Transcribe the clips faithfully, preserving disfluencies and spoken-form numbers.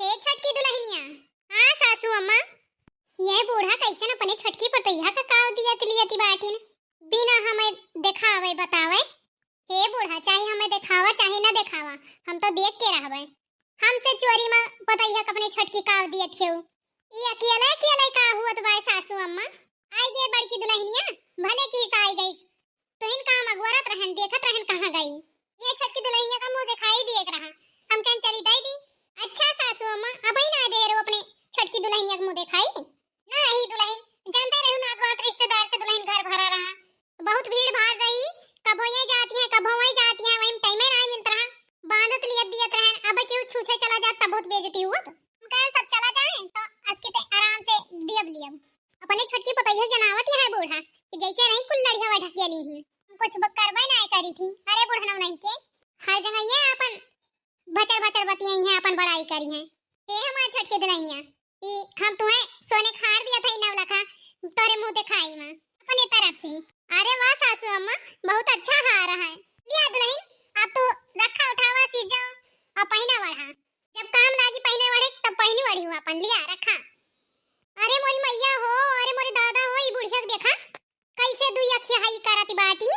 हे छोटकी दुलहिनिया। हाँ सासू अम्मा। ये बूढ़ा कइसन अपने छोटकी पतोहिया का काव दियत लियत बाटिन, बिना हमें देखावे बतावे। हे बूढ़ा, चाहे हमें देखावा चाहे ना देखावा, हम तो देख के रहबे। हमसे चोरी में पतोहिया का अपने छोटकी काव दियत हियउ। ई अकेले अकेले का हुअत बाय सासू अम्मा? आई गे बड़की दुलहिनिया, भले की से आई गइस। तुहिन काम अगोरत रहन, देखत रहन कहाँ गई। ये छोटकी दुलहिनिया का मुँह देखाई दिए के रहा, हम कहन चली दई दी। अच्छा सासू अम्मा, अबही ना दे रहो अपने छोटकी दुलहिनिया का मुँह देखाई। ना रही दुलहिन, जानते रहू ना, बहुत रिश्तेदार से दुलहिन घर भरा रहा, बहुत भीड़ भाड़ रही, कभो ये जाती है, कभो वही जाती है, वही टाइम में ना मिलत रहा, बांधत लियत दियत रहन। अब केहू छूछे चला जात तब बहुत बेइज्जती हुअत। हम कहन सब चला जाए तो असके ते आराम से दियब लियब। अपने छोटकी पतोहिया जनावत है बूढ़ा कि जैसे नहीं कुल लड़िया ढकेली ही, हम कुछ ब-, करबे ना करी थी। अरे बूढ़ा नहीं के हर जगह ये अपन भचर भचर बतियाई हैं, अपन बड़ाई करी हैं। हे हमार छोटकी दुलहिनिया, ई हम तुहें सोने क हार दिया था, ई नवलखा तोरे मुँह देखाई में अपने तरफ से। अरे वाह सासू अम्मा, बहुत अच्छा हार है। लिया दुलहिन, अब तू रखा उठावा, सिर जाओ और पहिना वढ़ा। जब काम लागी पहिने वढ़े, तब पहिनी वढ़ी हूँ अपन, लिया रखा। अरे मोरी मैया हो, अरे मोरे दादा हो, ई बुढ़िया के देखा, कैसे दुई अखिया हई करत बाटी।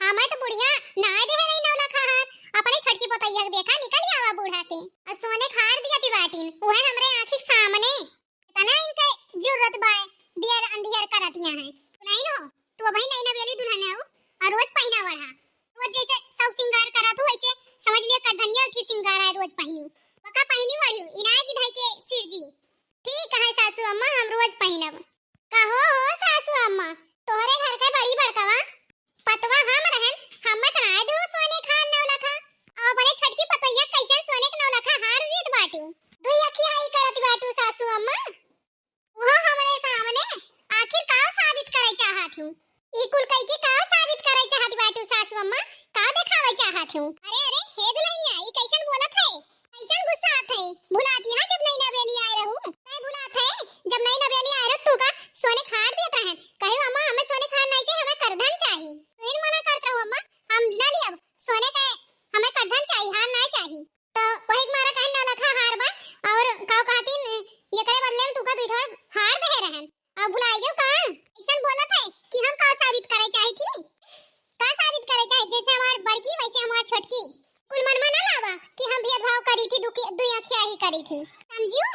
हमें तो बुढ़िया ना दे रही नौलखा हार, अपने छोटकी पतोहिया के देखा, निकल आवा बूढ़ा के। और सोने क हार दिया ती बाटिन, वह हमरे आँखी के सामने। इतना इनके जरूरत बाय, दियर अंधियर करतिया हैं। दुलहिन हो, तू अबही नई नवेली दुलहिन हो, और रोज पहिना वढ़ा। रोज जैसे सब सिंगार करत हो, वैसे समझ लिया करधनिया उठी सिंगार है, रोज पहिनू। वका पहिनी वढ़ू, इनाय की धई के सिर जी। ठीक है सासू अम्मा, हम रोज पहिनब। कहो हो सासू अम्मा, तोहरे घर के बड़ी बड़कवा पतवा हम रहन, हम त ना दू सोने क हार नौलखा। और अपने छोटकी पतोहिया कैसन सोने क नौलखा हार देत बाटू। दुई अखिया हई करत बाटू सासू अम्मा। वह हमरे सामने आखिर का साबित करे चाहत हूँ? ई कुल कई के का साबित करे चाहत बाटू सासू अम्मा? का देखावे चाहत हूँ? अरे, अरे, हे दुलहिनिया, ई कैसन बोलत है? कैसन गुस्सा आत है? भुलाती है जब नई नवेली आए रहू? नहीं भुलात है, जब नई नवेली आए रहू, तू का सोने क हार देत रहन। कहे, "अम्मा, हमें सोने क हार नहीं चाहिए, हमें करधन चाहिए।" तू इन मना करत रहू, "अम्मा, हम ना लियब, सोने के हमें करधन चाहिए, हार ना चाहिए।" तो वही के मारा कहे, "नौलखा हार बा, और का कहतीन, एकरे बदले में तू का दुई ठो हार दे रहन।" अब भुलाई गयो का? ऐसन बोलत है कि हम का साबित करे चाही थी? का साबित करे चाही? जैसे हमार बड़की, वैसे हमार छोटकी। कुल मन में ना लावा कि हम भेदभाव करी थी, दुखी, दुई अखिया ही करी थी। समझियो?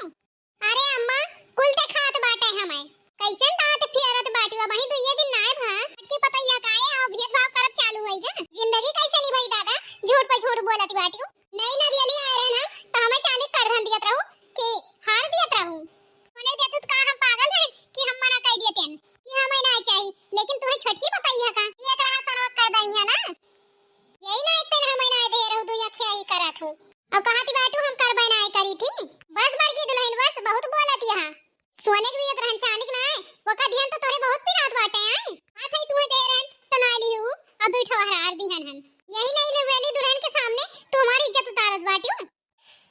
अरे अम्मा, कुल ते खात बाटे हमें। कैसन दांत फेरत बाटी, अब वहीं दुइये दिन नाय भा। छोटकी पतोहिया काहे और भेदभाव करब चालू होई गे? जिंदगी कैसे निभाई दादा? झूठ पे झूठ बोलत बाटी। नई नवेली आए रहन हम, तो हमें चांदी करधन दियत रहू कि हार दियत रहू? उन्हें देतू तो का हम पागल रहे कि हम मना कर दिए तेन कि हमें ना चाहिए, लेकिन तुम्हें छोटकी पतोहिया का ये एक रहा सोनवा कर दई है ना, यही ना एक तेन हमें ना दे रहू, दुई अखिया ही करत हूँ। और कहा थी बाटू हम करबे ना करी थी। बस बड़की दुलहिन बस, बहुत बोलत यहाँ। सोने के दियत रहन, चांदी के ना है, वो का दिहन तो तोरे बहुत पिरात बाटे हैं। हाथ ही तुम्हें दे रहन तो ना ली हूँ, और दुई ठो हार दिहन हन। यही नहीं नवेली दुलहिन के सामने तू हमारी इज्जत उतारत बाटू।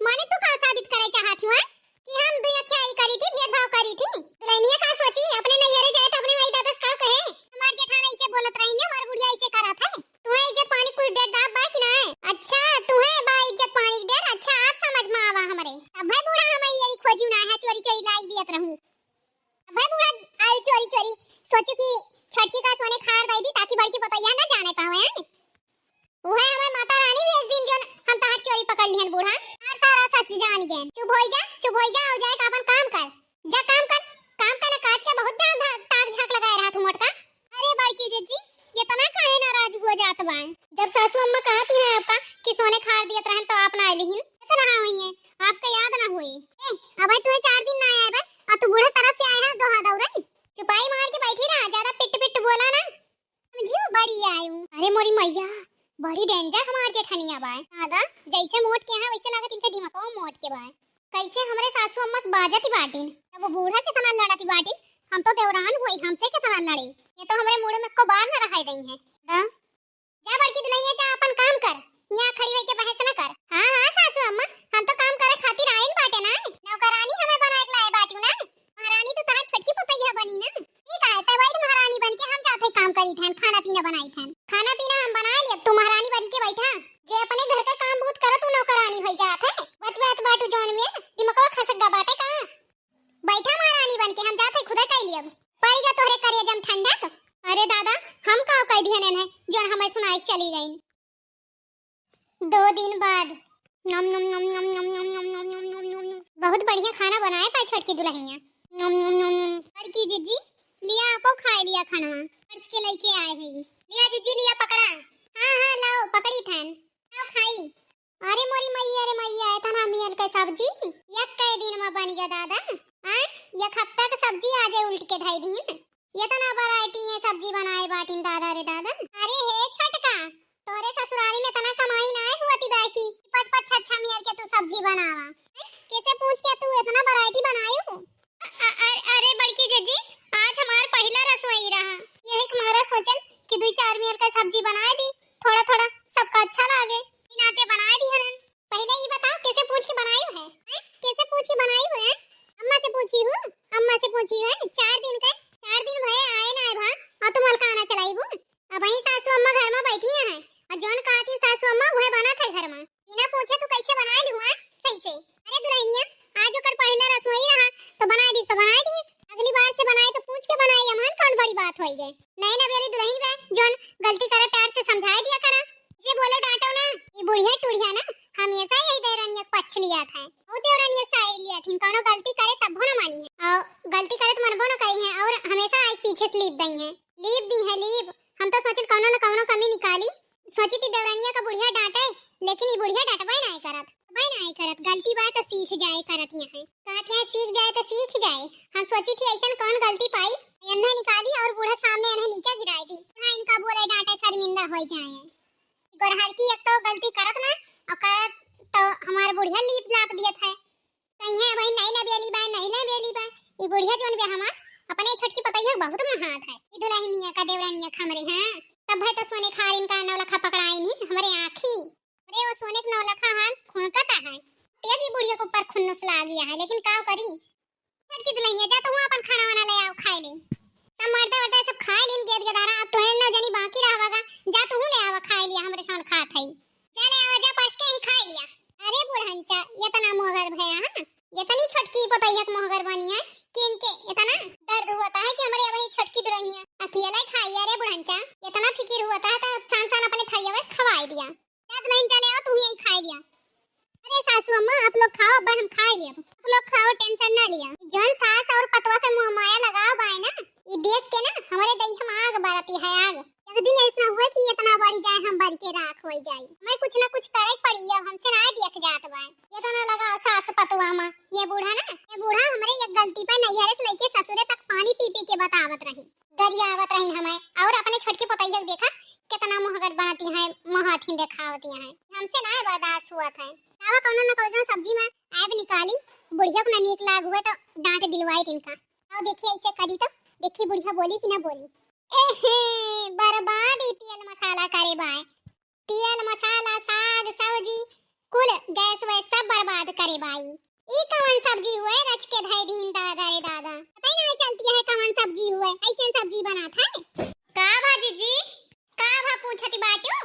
माने तू का साबित करे चाहत हुआ कि हम दुई अखिया ई करी थी, भेदभाव करी थी? दुलहिनिया का सोची, अपने नैहरे जाए तो अपने माई दादा से का कहे, हमार जेठान ऐसे बोलत रही है, हमार बुढ़िया ऐसे करत है, तुम्हें इज्जत पानी कुछ डेर दाब बा कि ना? अच्छा, तुम्हें बा इज्जत पानी के डेर, अच्छा, आप समझ में आवा हमरे। अब भाई बूढ़ा हमें यही खोजी ना है, चोरी चोरी लाई दियत रहूं। अब भाई बूढ़ा आयु चोरी चोरी, सोचू कि छोटकी का सोने क हार दे दी ताकि बड़की पतोहिया ना जाने पावे, हैं? उहे हमें माता रानी भेज दिन जोन हम तहार चोरी पकड़ लिहन बूढ़ा। हर सारा सच जान गए। चुप होई जा, चुप होई जा, हो जाए का अपन काम कर। जा काम कर, काम कर ना, काज के बहुत जान धा-, ताक झांक लगाए रहा तू मोटका। अरे बड़की जिज्जी, ये तना काहे नाराज हो जात बाय? जब सासू अम्मा कहती है आपका कि सोने क हार दियत रहन तो आप ना आइली हिन, तो रहा हुई है, आपका याद ना हुई। ए, अब तू चार दिन ना आए बा, आ तू बूढ़ा तरफ से आए है, दोहा दौड़े। चुपाई मार के बैठी रहा, ज्यादा पिट पिट बोला ना। समझियो, बड़ी आयु। अरे मोरी मैया, बड़ी danger हमार जेठनिया बाय। दादा, जैसे मोट के हैं, वैसे लागत इनके दिमागवा मोट के बाय। कैसे हमरे सासू अम्मा से बाजत ही बाटिन, तब वो बूढ़ा से तना लड़त ही बाटिन। हम तो देवरान हुई, हमसे के तना लड़े? ये तो हमरे मुड़े में को बार न रहाई दई है। दा, जा बड़की दुलहिया, जा अपन काम कर, यहाँ खड़ी होई के बहस न कर। हाँ, हाँ सासू अम्मा, हम तो काम करे खातिर आइन बाटे ना, नौकरानी हमें बनाए के लाए बाटिन ना। महारानी तो तहार छोटकी पतोहिया बनी ना। ठीक है, तो बैठ महारानी बन के, हम जात है काम करी थन, खाना पीना बनाई थन। खाना पीना हम बना लिए, तू महारानी बन के बैठा। जे अपने घर का काम बहुत करत, तू नौकरानी होई जात है। बतवात बाटू जौन में, दिमकवा खसक गा बाटे का? बैठा महारानी बन के, हम जात है खुदे कइ लियब। पड़ी गा तोहरे करेजा में ठंडक। अरे दादा, हम का कइ दिहन है जौन हमें सुनाई चली गई। दो दिन बाद। नम, नम, नम। बहुत बढ़िया खाना बनाए पाए छोटकी दुल्हनिया। नम, नम, नम, नम। बड़की जीजी, लिया आपो खाए लिया खानवा। परस के लइके आए हैं। लिया जीजी, लिया पकड़ा। हाँ, हाँ, लाओ, पकड़ी थन। लाओ खाई। अरे मोरी मैया रे मैया, एतना मियल के सब्जी एक के दिन में बन गया दादा। हाँ, एक हफ्ता के सब्जी आजे उल्ट के धई दीन। एतना variety है सब्जी बनाए बाटिन दादा रे दादा। अरे हे छोटका, तोरे ससुरारी में एतना कमाई नाय हुअती बाकी पाँच पाँच छह छह मियल के तू सब्जी बनावा। हैं? कैसे पूछ के तू एतना variety बनायू? अ-, अ-, अरे, अरे बड़की जीजी, आज हमार पहिला रसोई रहा, यही के मारे सोचन कि दुई चार मियल का सब्जी बनाए दी, थोड़ा थोड़ा सबका अच्छा लागे, ई नाते बनाए दी हरन। पहिले ई बताओ, कैसे पूछ के बनायू है? हैं? कैसे पूछ के बनायू है? अम्मा से पूछी हूँ, अम्मा से पूछी है। चार दिन के, चार दिन भये आए ना आए भा, और तुम हल्का आना चलाई हूँ। अबहीं सासू अम्मा घर में बैठी हैं, और जौन कहती सासू अम्मा, वह बनत है घर में। बिना पूछे तू कैसे बनाए लिहुआ? कैसे? अरे दुल्हनिया, आज ओकर पहिला रसोई रहा, तो बनाए दिस, तो बनाए दिस। अगली बार से बनाए तो पूछ के बनाए, अमहन कौन बड़ी बात होई गए? नए नवेली दुल्हन बे, जौन गलती करे प्यार से समझाए दिया करा। इसे बोलो डांटो ना, ये बुढ़िया टुढ़िया ना हमेशा यही देवरनिया के पक्ष लिया था। वो देवरनिया side लिया थी, कौनो गलती करे तब ना मानी है, और गलती करे तो मनबो ना करी है, और हमेशा आई पीछे से लीप दई है, लीप दी है लीप। हम तो सोचित कौनो न कौनो कमी निकाली, सोचित देवरनिया का बुढ़िया डांटे, लेकिन ई बुढ़िया डटबे नाय करत, डटबे नाय करत। गलती बाय तो सीख जाए करत यहाँ। कहत यहाँ सीख जाए तो सीख जाए। हम सोचित ही ऐसन कौन गलती पाई, एन्हे निकाली और बूढ़ा सामने एन्हे नीचे गिराई दी। बूढ़ा इनका बोले डांटे शर्मिंदा हो जाए। गोरहर की एक तो गलती करत ना, और करत तो हमार बुढ़िया लीप लाप दियत है। कहीं है वही नहीं ना बेली बा, नहीं ना बेली बा। ई बुढ़िया जौन बे हमार, अपने छोटकी पतैया बहुत महात है। ई दुल्हनिया का देवरानिया का हमरे, हाँ। तब है तो सोने खारिन का नौलखा पकड़ाई नहीं हमरे आँखी। अरे वो सोने के नौलखा हाथ खुनकता है। तेज ई बुढ़िया के ऊपर खुन्नुस लाग गया है, लेकिन का करी? छोटकी दुल्हनिया, जा तू अपन खाना वाना ले आओ, खाए ले। सब मर्दा वर्दा सब खाए लीन, गेद गदारा, अब तोहे न जनी बाकी रहवागा। जा तू ले आवा, खाए लिया, हमरे साथ खात है। जा ले आवा, जा परस के ही खाए लिया। अरे बुढ़नचा, एतना मोहगर भया, हाँ? एतनी छोटकी पतैया के मोहगर बनी है कि इनके एतना दर्द हुआ है कि हमरे अब ये छोटकी दुल्हनिया अकेला ही खाई। अरे बुढ़नचा, एतना फिकिर हुआ है तो सान सान अपने थरिया बस खवाई दिया। जा दुल्हन, चले आओ, तू ही यही खाए लिया। अरे सासू अम्मा, आप लोग खाओ, अब हम खाए लिया। आप लोग खाओ, tension ना लिया। जौन सास और पतवा के मुँह माया लगाव बाय ना, ये देख के ना हमरे देह में आग बरती है, आग। एक दिन ऐसा हुए कि एतना बढ़ जाए, हम बढ़ के राख हो जाए। हमें कुछ ना कुछ करे पड़ी, अब हमसे ना देख जात बाय। एतना लगाव सास पतवा में, ये बूढ़ा ना, ये बूढ़ा हमरे एक गलती पे नैहरे से लेके ससुरे तक पानी पी पी के बतावत रही। गरियावत रहिन हमें, और अपने छोटकी पतैया के देखा, कितना मोहगर बनती है, मोहथिन देखावती है। हमसे ना बर्दाश्त हुआ था। आवा कौनो न कौनो सब्जी में ऐब निकाली, बुढ़िया को ना नीक लाग हुए तो डांट दिलवाई इनका। और देखिए ऐसे करी तो, देखिए बुढ़िया बोली कि ना बोली। एहे, बर्बाद ई तेल मसाला करे बाय। तेल, मसाला, साग, सब्जी, कुल गैस वैस सब बर्बाद करे बाई। ई कवन सब्जी हुए रच के धई दीन दादा रे दादा। पता ही नहीं चलती है कवन सब्जी हुए, ऐसे सब्जी बनात है। का भा जीजी, का भा पूछती बाटू?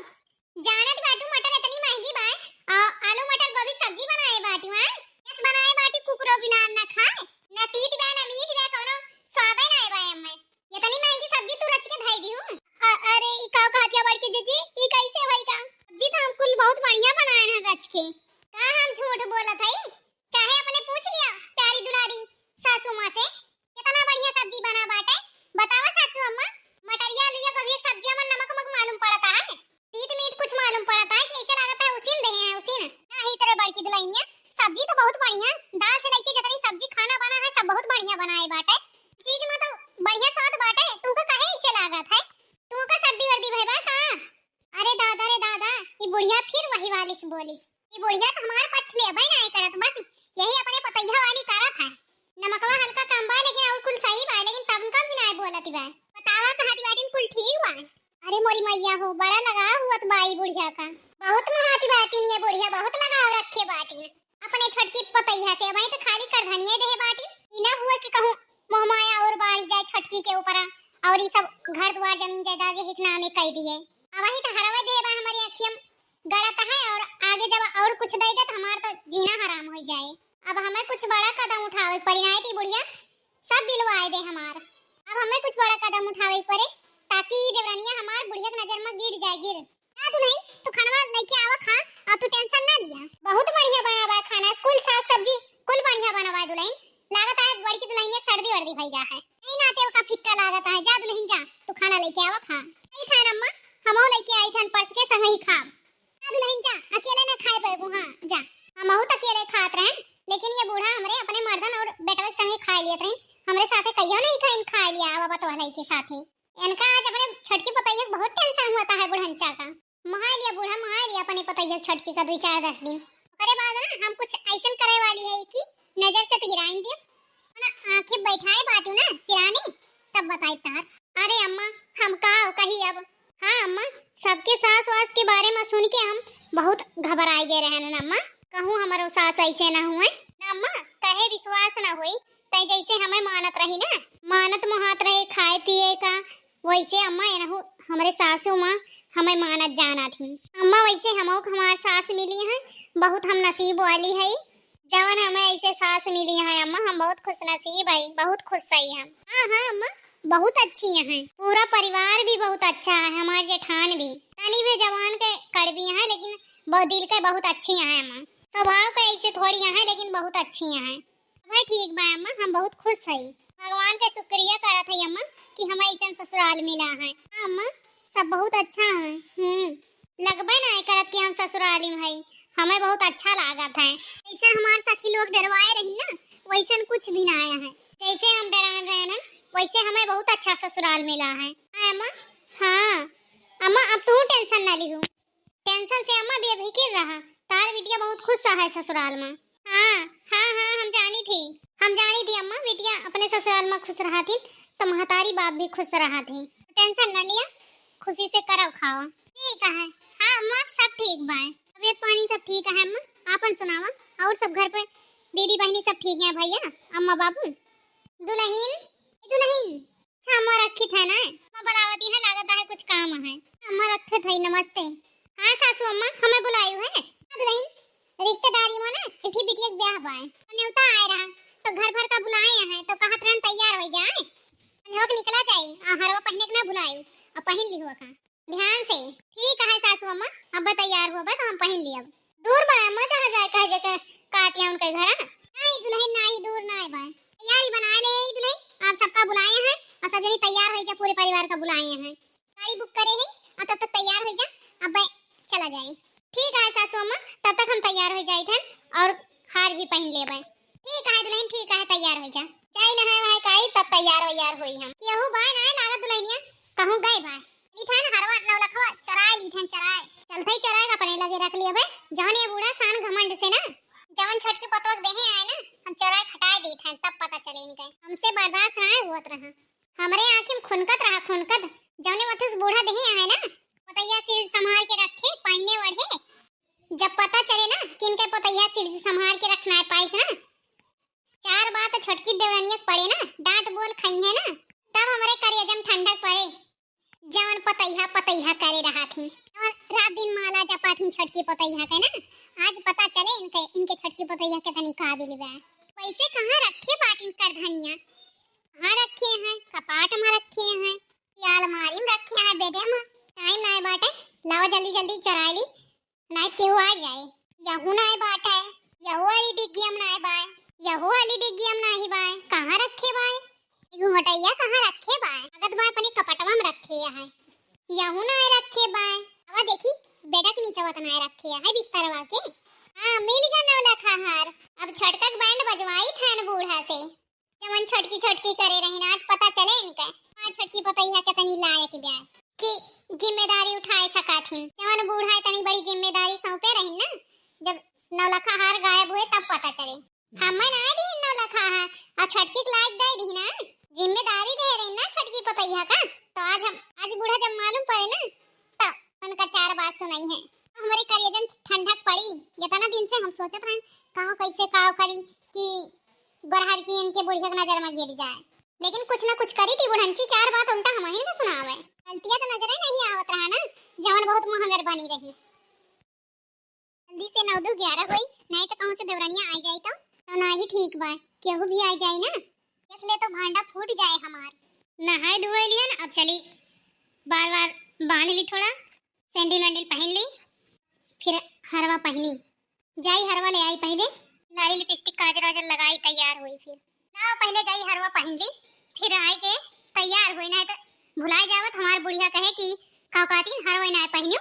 जानत बाटू मटर इतनी महंगी बा, आ, आलू मटर गोभी सब्जी बनाए बाटू, हैं? बस बनाए बाटू कुकुरो बिलार ना खाए, ना तीत बा ना मीठ बा, कौनो स्वादे ना बा एमे। इतनी महंगी सब्जी तू रच के धई दिहू। अ-, अरे, ई का कहतिया बड़की जीजी? ई कैसे होई का? सब्जी तो हम कुल बहुत बढ़िया बनाए हैं रच के। का हम झूठ बोलत हई? चाहे अपने पूछ लिया प्यारी दुलारी सासू माँ से, कितना बढ़िया सब्जी बना बाटे। बतावा सासू अम्मा, मटरिया, आलूया, गोभी के सब्जिया में नमक उमक मालूम पड़ता है? तीत मीठ कुछ मालूम पड़ता है कि ऐसे लागत है उसीन देहे हैं, उसीन। नाही तोरे बड़की दुल्हनिया, सब्जी तो बहुत बढ़िया, दाल से लेके जितनी सब्जी खाना बना है सब बहुत बढ़िया बनाए बाटे। चीज में तो बढ़िया स्वाद बाटे, तुमको काहे ऐसे लागत है? तुमको सर्दी वर्दी भय बा का? अरे दादा रे दादा, ई बुढ़िया फिर वही वाली से बोलिस। ई बुढ़िया तो हमार पक्ष लेबे नाय करत, बस यही अपने पतैया वाली करत है। नमकवा हल्का कम बा, लेकिन और कुल सही बा, लेकिन तब का भी नाय बोलत बा। बतावा कहाँ बाटिन, कुल ठीक बा? अरे मोरी मैया हो, बड़ा लगाव हुअत बा ई बुढ़िया का। बहुत महाती बाटिन ये बुढ़िया, बहुत लगाव रखे बाटिन अपने छोटकी पतैया से। वही तो खाली करधनिये देहे बाटिन, ई ना हुए कि कहूँ मोहमाया और बाढ़ जाए छोटकी के ऊपर, और ई सब घर दुआर जमीन जायदाद यही के नामे कई दिए। अब वही तो हरवे देहे बा हमारी अखियम गलत है, और आगे जब और कुछ दे दे तो हमार तो जीना हराम हो जाए। अब हमें कुछ बड़ा कदम उठावे के पड़ी, नाहीं त ई बुढ़िया सब बिलवाए दे हमार। अब हमें कुछ बड़ा कदम उठावे के पड़े, ताकि ई देवरनिया हमार बुढ़िया के नजर में गिर जाए, गिर। जा दुलहिन, तू खानवा लइके आवा, खा, और तू tension ना लिया। बहुत बढ़िया बना बा खाना, कुल साग सब्जी कुल बढ़िया बना बा दुलहिन। लागत है बड़की दुलहिनिया के सर्दी वर्दी भई गा है, यही नाते ओका फिक्का लागत है। जा दुलहिन जा, तू खाना लइके आवा, खा। आई थान अम्मा, हमहू लइके आई थान परस के संगही खाब। जा दुलहिन जा, अकेले ना खाए पैबू, हाँ जा। हमहू त अकेले खात रहन, लेकिन ये बूढ़ा हमरे अपने मर्दन और बेटवा के संगे खाए लियत रहिन, हमरे साथे कहियो नहीं खाइन, खाए लिया आवा बतवा लइके साथे। इनका आज अपने छोटकी पतोहिया के बहुत tension होता है बुढ़नचा का। मोहाय लिया बूढ़ा, मोहाय लिया अपने पतोहिया के छोटकी का दुई चार दस दिन। ओकरे बाद ना हम कुछ ऐसन करे वाली है कि नजर से त गिराइन दियो। ना आँखें बैठाए बाटू ना सिरानी, तब बताई तार। अरे अम्मा, हम का कही अब। हाँ अम्मा, सबके सास वास के बारे में सुन के हम बहुत घबराए गए रहन अम्मा। कहूँ हमरो सास ऐसे ना हुए ना अम्मा, कहे विश्वास ना होई। तै जैसे हमें मानत रही ना, मानत मोहात रहे खाए पिए का, वैसे अम्मा एनहु हमरे सासू माँ हमें मानत जानत ही। अम्मा वैसे हमहू के हमार सास मिली है, बहुत हम नसीब वाली है, जवन हमें ऐसे सास मिली है अम्मा, हम बहुत खुश नसीब है, बहुत खुश है हम। हाँ हाँ अम्मा, बहुत अच्छी है, पूरा परिवार भी बहुत अच्छा है, हमार जेठान भी तनी भी जबान के कड़वी है, लेकिन बहुत दिल के बहुत अच्छी है अम्मा। स्वभाव के ऐसे थोड़ी है, लेकिन बहुत अच्छी है। भाई ठीक बा अम्मा, हम बहुत खुश हई। भगवान के शुक्रिया करत हई अम्मा कि हमें ऐसन ससुराल मिला है। हाँ अम्मा, सब बहुत अच्छा है। हम्म, लगबे ना करत कि हम ससुराली में हई, हमें बहुत अच्छा लागत है। जैसे हमार सखी लोग डरवाए रही ना, वैसन कुछ भी ना आया है। जैसे हम डरान रहे ना, वैसे हमें बहुत अच्छा ससुराल मिला है। हाँ अम्मा, हाँ अम्मा, अब तू tension ना लिहू। Tension से अम्मा बेफिकिर रहा, तार बिटिया बहुत खुश है ससुराल में। हाँ, हाँ, हाँ, हम जानी थी, हम जानी थी अम्मा, बिटिया अपने ससुराल में खुश रहा थी, तो महतारी बाप भी खुश रहा थी। Tension न लिया, खुशी से करब खाओ। ठीक है, हाँ अम्मा, सब ठीक बा, तबीयत पानी सब ठीक है अम्मा। आपन सुनावा, और सब घर पे दीदी बहनी सब ठीक है, भैया, अम्मा बाबू, दुलहिन, ए दुलहिन, अच्छा, अम्मा रखित है ना? अम्मा बुलावती है, लागत है कुछ काम है। अम्मा रखित है, नमस्ते। हाँ सासू अम्मा, हमें बुलायु है। हाँ दुलहिन, रिश्तेदारी में ना एक ठे बिटिया के ब्याह बा है, तो न्योता आए रहा, तो घर भर का बुलाए हैं, तो कहत रहन तैयार हो जाए, हो के निकला जाए, आ हरवा पहने के ना भुलायु, आ पहन लिहु का। ध्यान से। ठीक है सासू अम्मा, अब तैयार होबे तो हम पहन लियब। दूर बा अम्मा, जहाँ जाए कहे जे के कातिया उनके घर। नहीं दुलहिन, नाही दूर नाही बा। तैयारी बना ले दुलहिन, आप सबका बुलाए हैं और सब जनी तैयार हो जा, पूरे परिवार का बुलाए हैं। गाड़ी book करे हैं और तब तक तैयार हो जा, अब चला जाए। ठीक है सासू अम्मा, तब तक हम तैयार हो जाए थे और हार भी पहन लेबे। ठीक है दुलहिन, ठीक है, तैयार हो जा। जाई नहाए वहाए काई, तब तैयार वैयार होई हम। केहू बाय ना लागत दुलहिनिया, कहूँ गए बाय। लीथन हरवा नौलखवा चराए लीथन चराए। चलते ही चराए अपने लगे रख लिया बे। जौन ये बूढ़ा सान घमंड से ना, जवन छोटकी पतोह देहे आए ना, हम चराए खटाए दीथन, तब पता चले इनके। हमसे बर्दाश्त ना होत रहा। हमरे आँखी में खुनकत रहा, खुनकत। जौने वथुस बूढ़ा देहे आए ना, पतैया सिर संभाल के रखे, पहिने ओढ़े। जब पता चले ना कि इनके पतैया सिर संभाल के रखना है पाइस ना, चार बात छोटकी देवरनिया के पड़े ना, डांट बोल खइहे ना, तब हमरे करेजम ठंडक पड़े। जवन पतैया पतैया करे रहा थी, जवन रात दिन माला जपा थी छोटकी पतैया के ना, आज पता चले इनके, इनके छोटकी पतैया के तनी काबिल बा। वैसे कहाँ रखे बाटिन करधनिया, कहाँ रखे हैं, कपाट में रखे हैं या अलमारी में रखे हैं बेडे में। टाइम नाय बाटे, लावा जल्दी जल्दी चराए ली। नाय केहू आ जाए। यहू नाय बाटे, यहू वाली डिग्गिया में नाय बाय, यहू वाली डिग्गिया में नाही बाय, कहाँ रखे बाय? ई घुंघटैया कहाँ रखे बाय? लागत बाय अपने कपटवा में रखे है। यहू नाय रखे बाय। अब देखी, बेडक नीचवा त नाय रखे है बिस्तरवा के। हाँ, मिल गया नौलखा हार। अब छोटका के बैंड बजवाई थन बूढ़ा से। जवन छोटकी छोटकी करे रहिन, आज पता चले इनके। आज छोटकी पतैया के तनी लायक ब्याह कि जिम्मेदारी उठाए सका थी। जवन बूढ़ा इतनी बड़ी जिम्मेदारी सौंपे रहिन ना, जब नौलखा हार गायब हुए तब पता चले। हमें ना दी नौलखा हार, आ छोटकी के लायक दे दी ना, जिम्मेदारी दे रही ना छोटकी पतैया का। तो आज हम, आज बूढ़ा जब मालूम पड़े ना, तो उनका चार बात सुनाई है। हमारे करेजन ठंडक पड़ी। इतना दिन से हम सोचत रहन, काव कैसे काव करी कि गोरहर की इनके बुढ़िया के नजर में गिर जाए, लेकिन कुछ ना कुछ करी थी बुढ़ंची, चार बात उल्टा हम ही ना सुनावे। गलतियां तो नजरे नहीं आवत रहा ना, जवन बहुत मुहंगर बनी रही। जल्दी से नौ दो ग्यारह होई, नहीं तो कहूँ से देवरनिया आ जाई तो। तो नाही ठीक बा, केहू भी आ जाई ना, देख ले तो भांडा फूट जाए हमार। नहाए धोए लिहन, अब चली बार बार बांध ली थोड़ा, सैंडल वैंडल पहन ली, फिर हरवा पहनी। जाई हरवा ले आई पहले, लाली लिपस्टिक काजर वाजर लगाई तैयार हुई फिर। लाओ पहले जाई हरवा पहन ली, फिर आई के तैयार हुई, नाही तो भुलाई जावत हमार बुढ़िया कहे कि का कहतीन हरवा ना पहनियो।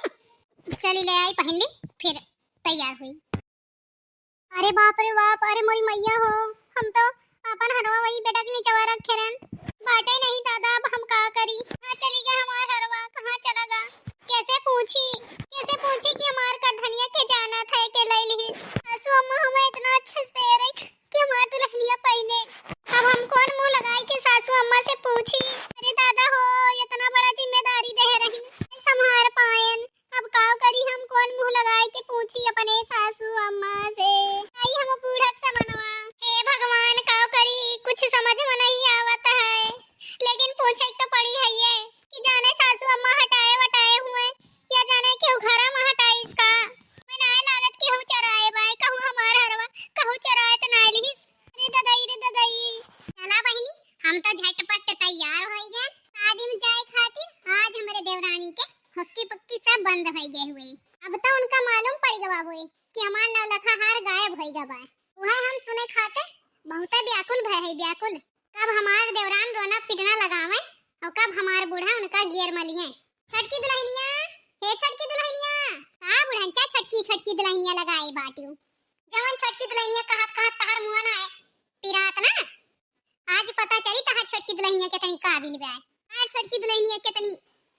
चली ले आई पहन ली, फिर तैयार हुई। अरे बाप रे बाप, अरे मोरी मैया हो, हम तो अपन हरवा वही बेटा के निचवा रखे रहन। बाटे नहीं दादा, अब हम का करी? कहाँ चली गए हमार हरवा, कहाँ चला गा? कैसे पूछी, कैसे पूछी कि हमार करधनिया के जानत है के लई लिहिस? सासू अम्मा हमें इतना अच्छे से दे रही कि हमार दुल्हनिया पहिने। अब हम कौन मुंह लगाई के सासू अम्मा से पूछी? अरे दादा हो, इतना बड़ा जिम्मेदारी दे रही, संभार पायन। अब का करी, हम कौन मुंह लगाई के पूछी अपने सासू अम्मा से? आई हम बूढ़ा के समनवा। हे भगवान, का करी, कुछ समझ में नहीं आवत है, लेकिन पूछे तो पड़ी है ये कि जाने सासू अम्मा हटाए वटाए हुए या जाने केहू घरा में हटाई इसका। मैं ना लागत केहू चराए बाय, कहूँ हमार हरवा, कहूँ चराए त ना लिहिस। रे ददई, रे ददई। चला बहिनी, हम तो झटपट तैयार होई गए शादी में जाए खातिर। आज हमरे देवरानी के हुक्की पुक्की सब बंद होई गए हुए। अब तो उनका मालूम पड़ गवा हुए कि हमार नौलखा हार गायब होई गवा। वह हम सुने खातिर बहुते व्याकुल भय है, व्याकुल। कब हमार देवरान रोना पीटना लगावे और कब हमार बूढ़ा उनका गियर मलिए। छोटकी दुल्हनिया, हे छोटकी दुल्हनिया, का बुढ़नचा छोटकी छोटकी दुल्हनिया लगाए बाटियो? जवन छोटकी दुल्हनिया कहत कहत तहर मुआ ना है पिरात ना। आज पता चली तहर छोटकी दुल्हनिया कितनी काबिल बा। आज छोटकी दुल्हनिया कितनी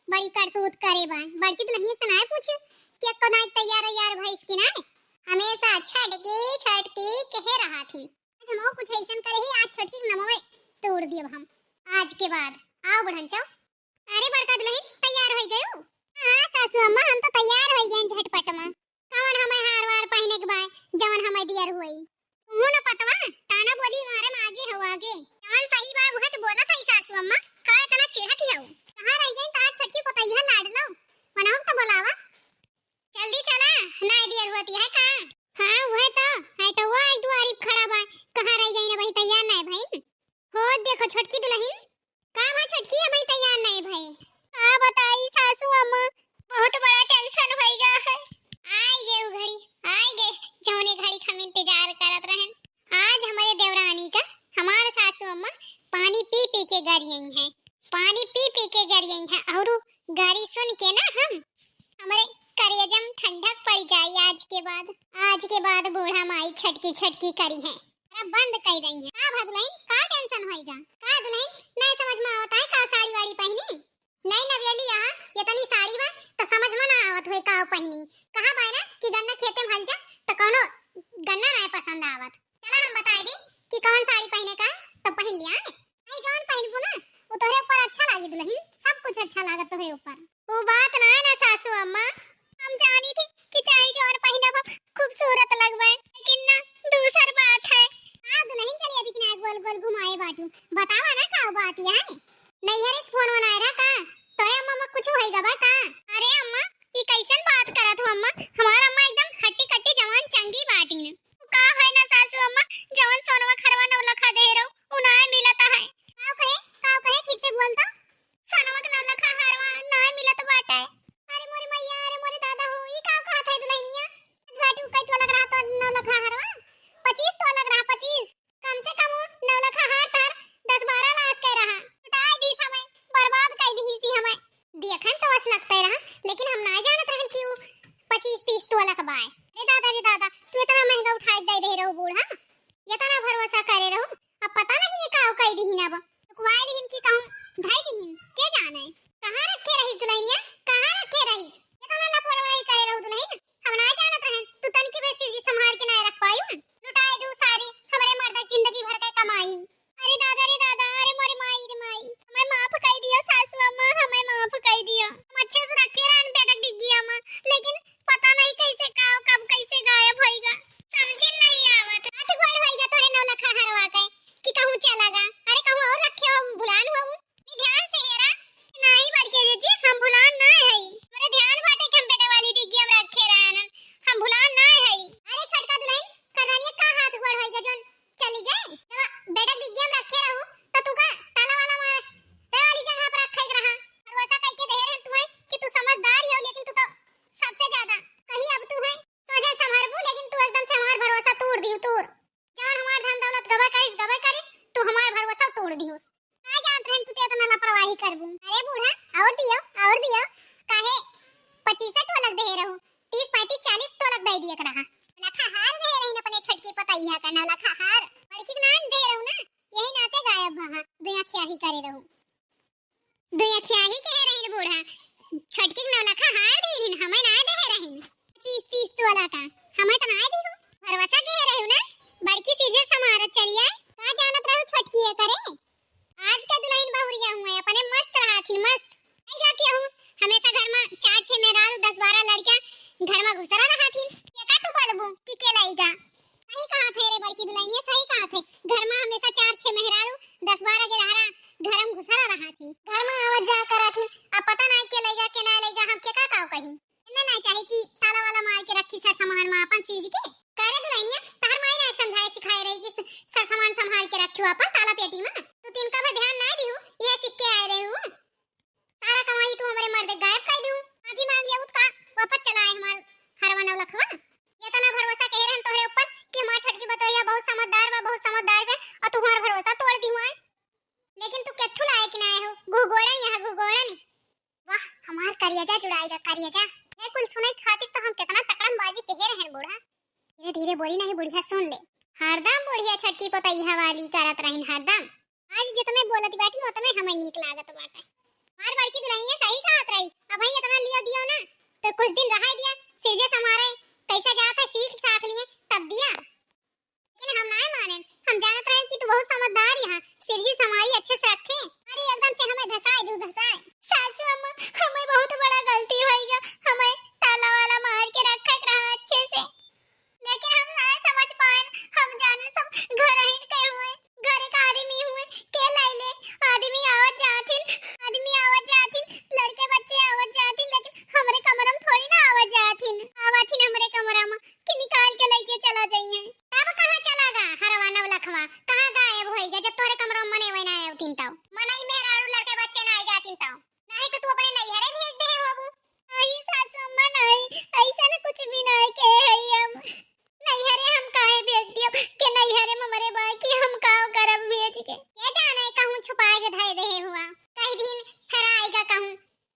बड़ी करतूत करे बा। बड़की दुल्हनिया के नाय पूछे कि एक्को नाय तैयार यार भैंस की नाय। हमेशा छोटकी छोटकी कहे रहा थी। आज हम कुछ ऐसन करे ही, आज छोटकी के नमवे तोड़ दियो हम। आज के बाद आओ बुढ़नचो। अरे बड़का दुल्हन, तैयार होई गयो? हाँ सासू अम्मा, हम तो तैयार होई गए झटपट में। कौन हमें हार वार पहने के बा, जवन हमें दियर होई? तुमहू न पतवा, ताना बोली मारे में आगे हो आगे। जवन सही बा उहे तो बोलत है सासू अम्मा, का इतना चेहत ही हो? कहाँ रह गई तार छोटकी पोतैया लाडलो? वनहु तो बोलावा। जल्दी चला, नाय दियर होती है का? हाँ, उहे तो, है तो वो आई दुआरी पे खड़ा बा। कहाँ रह गई ना भाई, तैयार नाय भाई। हो देखो छोटकी दुल्हन, का बा छोटकी, अबही तैयार नाय भाई। का बताई सासू अम्मा, बहुत बड़ा tension होई गा है। आई गए उ घड़ी, आई गए, जौने घड़ी हम इंतजार करत रहन। आज हमारे देवरानी का हमार सासू अम्मा पानी पी पी के गरियई हैं, पानी पी पी के गरियई हैं। और गारी सुन के ना हम, हमरे करेजम ठंडक पड़ जाई आज के बाद। आज के बाद बूढ़ा माई छटकी छटकी करी हैं, अरे बंद कर रही हैं। का भा दुल्हन, का tension होई गा? का दुल्हन, नहीं समझ में आवत है का साड़ी वाड़ी पहनी? नई नवेली यहाँ इतनी साड़ी बा तो समझ में ना आवत होई का पहनी। कहा बाय ना कि गन्ना खेते में हल जा तो कौनो गन्ना ना पसंद आवत। चला हम बताई दी कि कौन साड़ी पहने का है तो पहन लिया। नहीं जौन पहनबू ना वो तोहरे ऊपर अच्छा लागी दुल्हन, सब कुछ अच्छा लागत तोहरे ऊपर। वो बात ना है ना सासू अम्मा, हम जानी थी कि चाहे जौन पहनब खूबसूरत लगबे, लेकिन ना दूसर बात है। हाँ दुल्हन चली अभी किनारे गोल गोल घुमाए बाटू, बतावा ना का बात है? नैहरे से फोन वोन आए रहा का? तोहे अम्मा में कुछ होई गबा का? अरे अम्मा, ई कैसन बात करत हो अम्मा? हमार अम्मा एकदम खट्टी खट्टी जवान चंगी बाटी ने। का है ना सासू अम्मा, जवन सोनवा खरवा नौलखा दे रहो, उ ना मिलता है। का कहे, का कहे, फिर से बोल तो। सोनवा के नौलखा हरवा ना मिलत बाटे। अरे मोरे मैया, अरे मोरे दादा हो, ई का कहत है दुल्हनिया? भाटी उ कई तोला के रहा तो नौलखा हरवा? पच्चीस तोला के रहा, पच्चीस। कम से कम उ नौलखा हार तार दस बारह करबू। अरे बूढ़ा, और दियो, और दियो। काहे पच्चीस तोलक देहे रहू, तीस, पैंतीस, चालीस तोलक दे दिए के रहा। नौलखा हार देहे रही अपने छोटकी पतैया का, नौलखा हार। बड़की के नान देहे रहू ना, यही नाते गायब भा। दुई अखियाही करे रहू। दुई अखियाही कहे रही बूढ़ा, छोटकी के नौलखा हार देहे रही, हमें ना देहे रही। पच्चीस तीस तोला का, हमें तो ना दिहू। भरवसा कहे रहू ना, बड़की सीजर समारत चली आए, का जानत रहू छोटकी ये करे। आज का दुल्हन बहुरिया हुए, अपने मस्त रहा थी, मस्त। आई गा केहू, हमेशा घर में चार छह मेहरारू, दस बारह लड़कियां घर में घुसरा रहा थी। ये का तू बोलबू कि के लाइगा? सही कहा थे रे बड़की दुल्हनिया, सही कहा थे। घर में हमेशा चार छह मेहरारू, दस बारह के रहरा घर में घुसरा रहा थी, घर में आवत जा करा थी। अब पता नहीं के लाइगा, के ना लाइगा, हम के का काव कही। इन्हें नहीं चाहे कि ताला वाला मार के रखी सर सामान में अपन सीज के। करे दुल्हनिया, तहर माई ना समझाए सिखाए रही कि स-, सर सामान संभाल के रखियो अपन ताला पेटी में। तू तिनका पे ध्यान ना दिहू, यह सीख के आए रहे हो। सारा कमाई तू हमारे मर्द गायब कर दिहू। माफी मांग लिया का वापस चला आए हमार हरवा नौलखवा। ये तो ना भरोसा कहे रहन तोहरे ऊपर कि हमार छोटकी बतैया बहुत समझदार बा, बहुत समझदार बा, और तू हमार भरोसा तोड़ दिहू। लेकिन तू केथू लाए कि ना आए हो, गुहगोड़न यहाँ गुहगोड़न। वाह, हमार करियजा जुड़ाई गा, करियजा। है कुल सुने खातिर तो हम कितना टकरम बाजी कहे रहन बूढ़ा। धीरे धीरे बोली नहीं बुढ़िया सुन ले। हरदम बुढ़िया छोटकी पतैया वाली करत रहिन हरदम। आज जितने बोलत बाटी उतने हमें नीक लागत बाटे। हमार बड़की दुल्हनिया सही कहत रही, अब ही इतना लियो दियो ना, तो कुछ दिन रहा दिया, सीजे समारे, कैसा जात है सीख साख लिए तब दिया। लेकिन हम नाय मानेन, हम जानत रहेन कि तू बहुत समझदार यहाँ, सिरजी समारी अच्छे से रखे। अरे एकदम से हमें धसाए दू, धसाए। सासू अम्मा, हमें बहुत बड़ा गलती होइगा, हमें ताला वाला मार के रखे के रहा अच्छे से, लेकिन हम ना समझ पाएन, हम जाने सब घर ही के हुए, घर का आदमी हुए, के लाइले, आदमी आवत जात हिन, आदमी आवत जात हिन, लड़के बच्चे आवत जात हिन, लेकिन हमरे कमरा में थोड़ी ना आवत जात हिन, आवत हिन हमरे कमरा में। कि निकाल के लइके चला जइहैं। तब कहाँ चला गा हरवा नवलखवा? कहाँ गायब होइगा जब तोहरे कमरा में मने वही ना आए तीन ताऊ? मनई मेहरारू लड़के बच्चे ना आए जातिन ताऊ। नहीं तो तू अपने नैहरे भेज दे होबू। नहीं सासू अम्मा, नहीं, ऐसा न कुछ भी नहीं के है हम। नैहरे हम काहे भेज दियो? के नैहरे में मरे बा कि हम का करब भेज के? के जाने कहूँ छुपाए के धरे दे हुआ। कई दिन फिर आएगा कहूँ।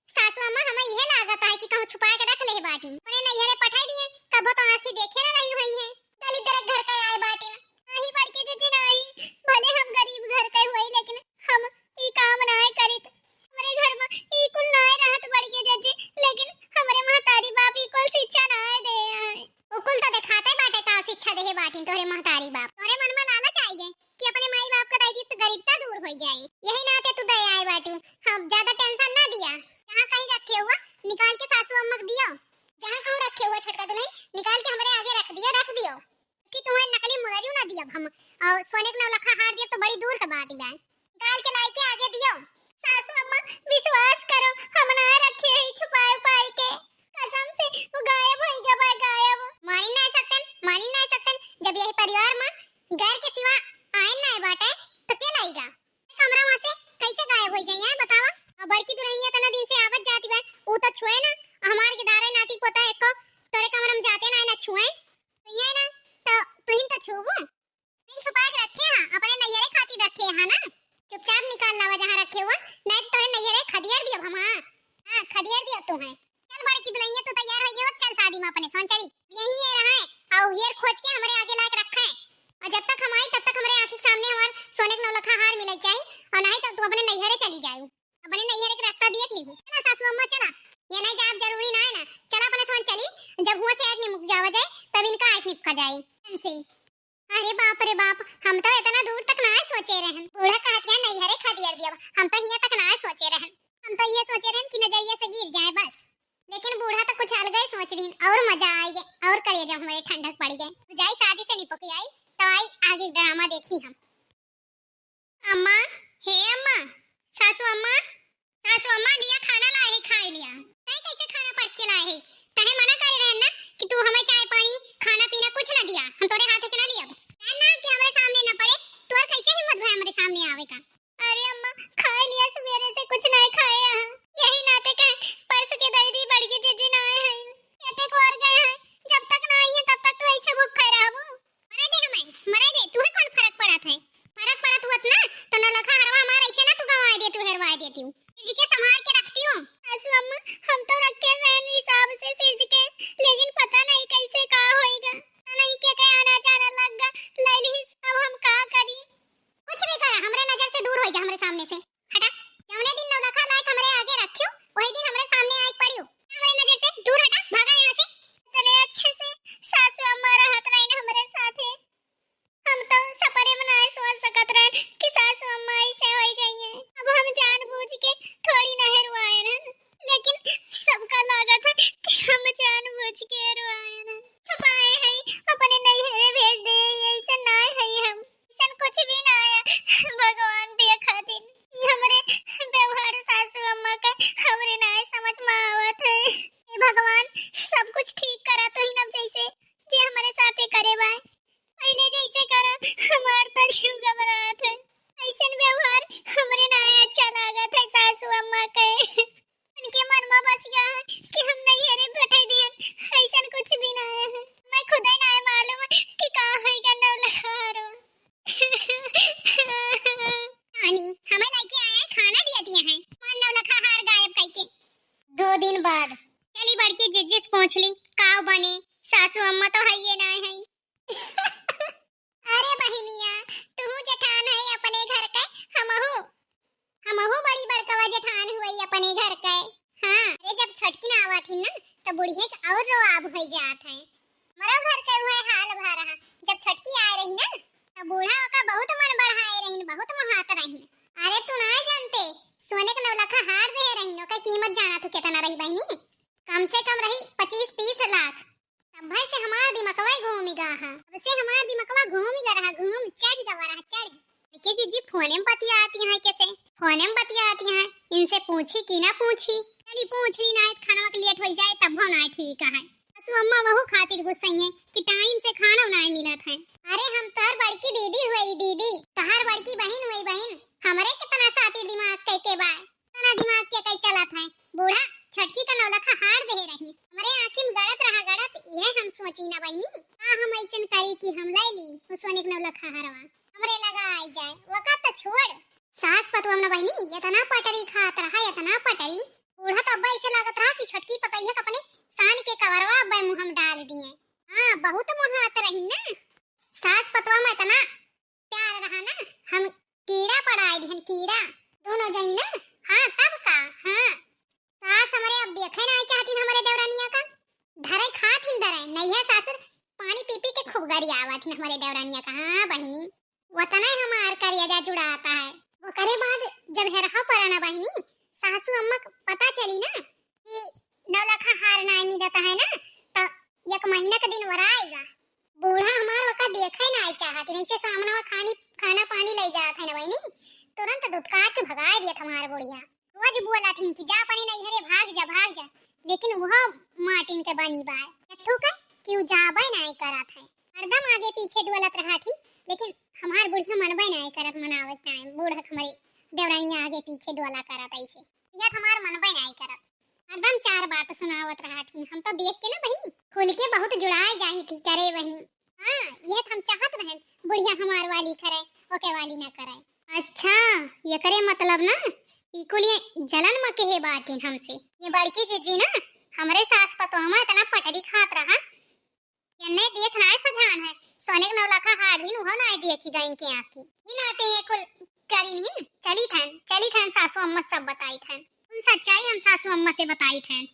सासू अम्मा, हमें इहे लागत है कि कहूँ छुपा के रख ले बाटी। अपने नैहरे पठाई दिए, कबो तो आँखी देखे ना रही हुई है। दलिद्दर घर के आए बाटी। नहीं बड़के जज्जी, नहीं, भले हम गरीब घर के हुई, लेकिन हम ई काम ना करित। हमरे घर में ई कुल ना रहत बड़के जज्जी, लेकिन हमरे महतारी बाप ई कुल शिक्षा ना दे आए। ओ कुल तो दिखाते बाटे का शिक्षा देहे बाटी तोहरे महतारी बाप। तोहरे मन में लालच आई गए कि अपने माई बाप का दे दी तो गरीबता दूर हो जाए। यही नाते तू दे आए बाटू। हाँ, ज्यादा tension ना दिया। जहाँ कहीं रखे हुआ, निकाल के सासू अम्मा को दियो। जहाँ कहूँ रखे हुआ छोटका दुल्हन, निकाल के हमरे आगे रख दियो, रख दियो। कि तुम्हें नकली मुदरियो ना दियब हम, और सोने के नौलखा हार दियब तो बड़ी दूर का बात बा। निकाल के लाई के आगे दियो। सासू अम्मा, विश्वास करो, हम ना रखे ही छुपाए उपाए के। कसम से वो गायब होई गवा, गायब। मानी ना सकतन, मानी ना सकतन, जब यही परिवार में गैर के सिवा आयन ना बाटे, तो के लाइगा? कमरा में से कैसे गायब हो जाइए, बतावा? और बड़की दुल्हनिया इतना दिन से आवत जाती बा, ऊ तो छुए ना, हमार के दारे नाती पोता एको तोरे कमरा में जाते ना, ना छुए, तो ये ना, तो तुहिन तो छुबू। दिन छुपा के रखे हैं, अपने नैहरे खातिर रखे हैं ना, चुपचाप निकाल लावा जहाँ रखे हुआ, नहीं तो तोरे नैहरे खदियर दियो हम। हाँ, हाँ, खदियर दियो तू है। चल बड़की दुल्हनिया, तू तैयार हो गई हो, चल शादी में अपने संग चली। यही ये रहा है, और हेर खोज के हमरे आगे लायक रखा है। और जब तक हम आई, तब तक हमरे आँखी के सामने हमार सोने के नौलखा हार मिले चाहिए, और नहीं तो तू अपने नैहरे चली जाए, अपने नैहरे के रास्ता देख ली। चला सासू अम्मा, चला। ये नहीं जाब जरूरी ना है ना, चला अपने संग चली। जब हुआ से आँख निमुक जावा जाए, तब इनका आँख निपका जाए। ऐसे ही। अरे बाप रे बाप, हम तो इतना दूर तक ना सोचे रहन। बूढ़ा कहत या नैहरे खदियर दियब, हम तो हिया तक ना सोचे रहन। हम तो ये सोचे रहन कि नजरिया से गिर जाए बस। लेकिन बूढ़ा तो कुछ अलग ही सोच रही, और मजा आई गए, और करेजा हमारे ठंडक पड़ी गए। जाई शादी से निपक आई, तो आई आगे ड्रामा देखी हम। अम्मा, हे अम्मा, सासू अम्मा, सासू अम्मा, लिया खाना लाए है, खाए लिया। तै कैसे खाना परस के लाए है? तहे मना करे रहन ना कि तू हमें चाय पानी, खाना पीना कुछ ना दिया, हम तोरे हाथे के ना लियब। कहन ना कि हमरे सामने ना पड़े, तोर कैसे हिम्मत भय हमरे सामने आवे का? अरे अम्मा, खाए लिया, सुबेरे से कुछ नहीं खाए हैं, यही नाते कहे परस के दे दी, बड़की जिज्जी ना आए हैं, कहते को और गए हैं, जब तक ना आई है तब तक तो ऐसे भूख खाए रहबो। मरे दे हमें, मरे दे, तुहे कौन फर्क पड़त है? फर्क पड़त हुअत ना, तो नौलखा हरवा हमार ऐसे ना तू गंवाए दे, तू हेरवाए देती हूँ। कि सासू अम्मा ऐसे होइ जाइहैं। अब हम जानबूझ के थोड़ी ना हेरवाए हैं, लेकिन सबका लागत है कि हम जानबूझ के हेरवाए हैं, छुपाए हैं, अपने नैहरे भेज दे, ऐसे ना है हम। अइसन कुछ भी ना आया। भगवान देखा दिन, ई हमरे व्यवहार सासू अम्मा का हमरे नाय समझ में आवत है। हे भगवान, सब कुछ ठीक करा तू ही ना, जैसे जे हमरे साथे करे बाय, पहले जैसे करा। हमार तो जीव घबरात है, अइसन व्यवहार हमरे नाय अच्छा लागत है सासू अम्मा के। उनके मन में बस गया है कि हम नैहरे बैठे दिहन, अइसन कुछ भी ना है। मैं खुदे ना मालूम कि का है क्या नौलखा हारो। रानी, हमें लेके आया है, खाना दिया दिया है। हमार नौलखा हार गायब करके। दो दिन बाद। चली बड़की जिज्जी से पूछ ली, का बने? सासू अम्मा तो है ये ना है। अरे बहिनिया, तू जेठान है अपने घर के, हमहू, हमहू बड़ी बड़कवा जेठान हुई अपने घर के। हाँ, अरे जब छोटकी ना आवत ही ना, तो बुढ़िया के और रोआब हो जात है। हमरो घर के उहे हाल भा रहा, जब छोटकी आए रही ना, तो बूढ़ा ओका बहुत मन बढ़ाए रहीन, बहुत मोहात रहीन। अरे तू ना जानते, सोने के नौलखा हार दे रहीन, ओकर कीमत जाना तू कितना रही बहिनी? कम से कम रही पच्चीस तीस लाख। तब भाई से हमार दिमकवा घूम गा है। तब से हमार दिमकवा घूम गा रहा, घूम चढ़ गवा रहा, चढ़। के जीजी फोने में बतियाती हैं कैसे? फोने में बतियाती हैं, इनसे पूछी कि ना पूछी? चली पूछ ली ना, खाना के लेट हो जाए तब हो ना ठीक है। सासू अम्मा वहू खातिर गुस्सई हैं कि टाइम से खाना ना मिलत है। अरे हम तोहर बड़की दीदी हुई दीदी, तोहर बड़की बहिन हुई बहिन, हमरे कितना सातिर दिमाग कई के बा। इतना दिमाग के कई चलत है? बूढ़ा छोटकी का नौलखा हार दे रही। हमरे आँखी में गड़त रहा गड़त, यह हम सोची ना बहिनी। का हम अइसन करी कि हम ले ली वो सोने के नौलखा हारवा? हमरे लगा आई जाए, वका तो छोड़। सास पतोह ना बहिनी, इतना पटरी खात रहा, इतना पटरी। बूढ़ा तो अब्बा ऐसे लागत रहा कि छोटकी पतोहिया के अपने सान के कवरवा अब्बा मुँह में डाल दिए। हाँ, बहुत मोहात रही ना। सास पतोह में इतना प्यार रहा ना, हम कीड़ा पड़ाए दिहन, कीड़ा। दोनों जनी ना, हाँ, तब का, हाँ। सास हमरे अब देखे ना चाहती हमरे देवरानिया का। धरे खात हिन धरे, नैहर सासुर पानी पी पी के खूब गरियावत हिन हमरे देवरानिया का। हाँ बहिनी, वतने हमार करेजा जुड़ाता है। ओकरे बाद जब हेरहा पड़ा ना बहिनी, सासू अम्मा के पता चली ना कि नौलखा हार ना मिलता है ना, तो एक महीना के दिन वराएगा। बूढ़ा हमार ओका देखे ना चाहत, नहीं से सामने वो खानी, खाना पानी ले जात है ना बहिनी, तुरंत दुत्कार के भगाए दिया हमार बुढ़िया। रोज बोला थी कि जा अपने नैहरे भाग जा, भाग जा, लेकिन वह माटिन के बनी बाय। यथू का कि उ जाबे नाय करत है, हरदम आगे पीछे डोलत रहा थी, लेकिन हमार बुढ़िया मनबे नाय करत, मनावे के टाइम बूढ़ा हमरे देवरानिया आगे पीछे डोला करत ऐसे, या हमार मनबे नाय करत, हरदम चार बात सुनावत रहा थी। हम तो देख के ना बहिनी खुल के बहुत जुड़ाए जाही थी करे बहिनी। हाँ, ये तो हम चाहत रहन बुढ़िया हमार वाली करे, ओके वाली ना करे। अच्छा, ये करे मतलब ना, ई कुल ये जलन में कहे बाटिन हमसे। ये बड़की जीजी ना, हमरे सास पतोह में इतना पटरी खात रहा, ये नहीं देख ना सजान है, सोने के नौलखा हार भी उहो ना देखी गई इनके आँखी। ही नाते ये कुल करी नहीं, चली थन, चली थन सासू अम्मा सब बताई थन। उन सच्चाई हम सासू अम्मा से बताई थन।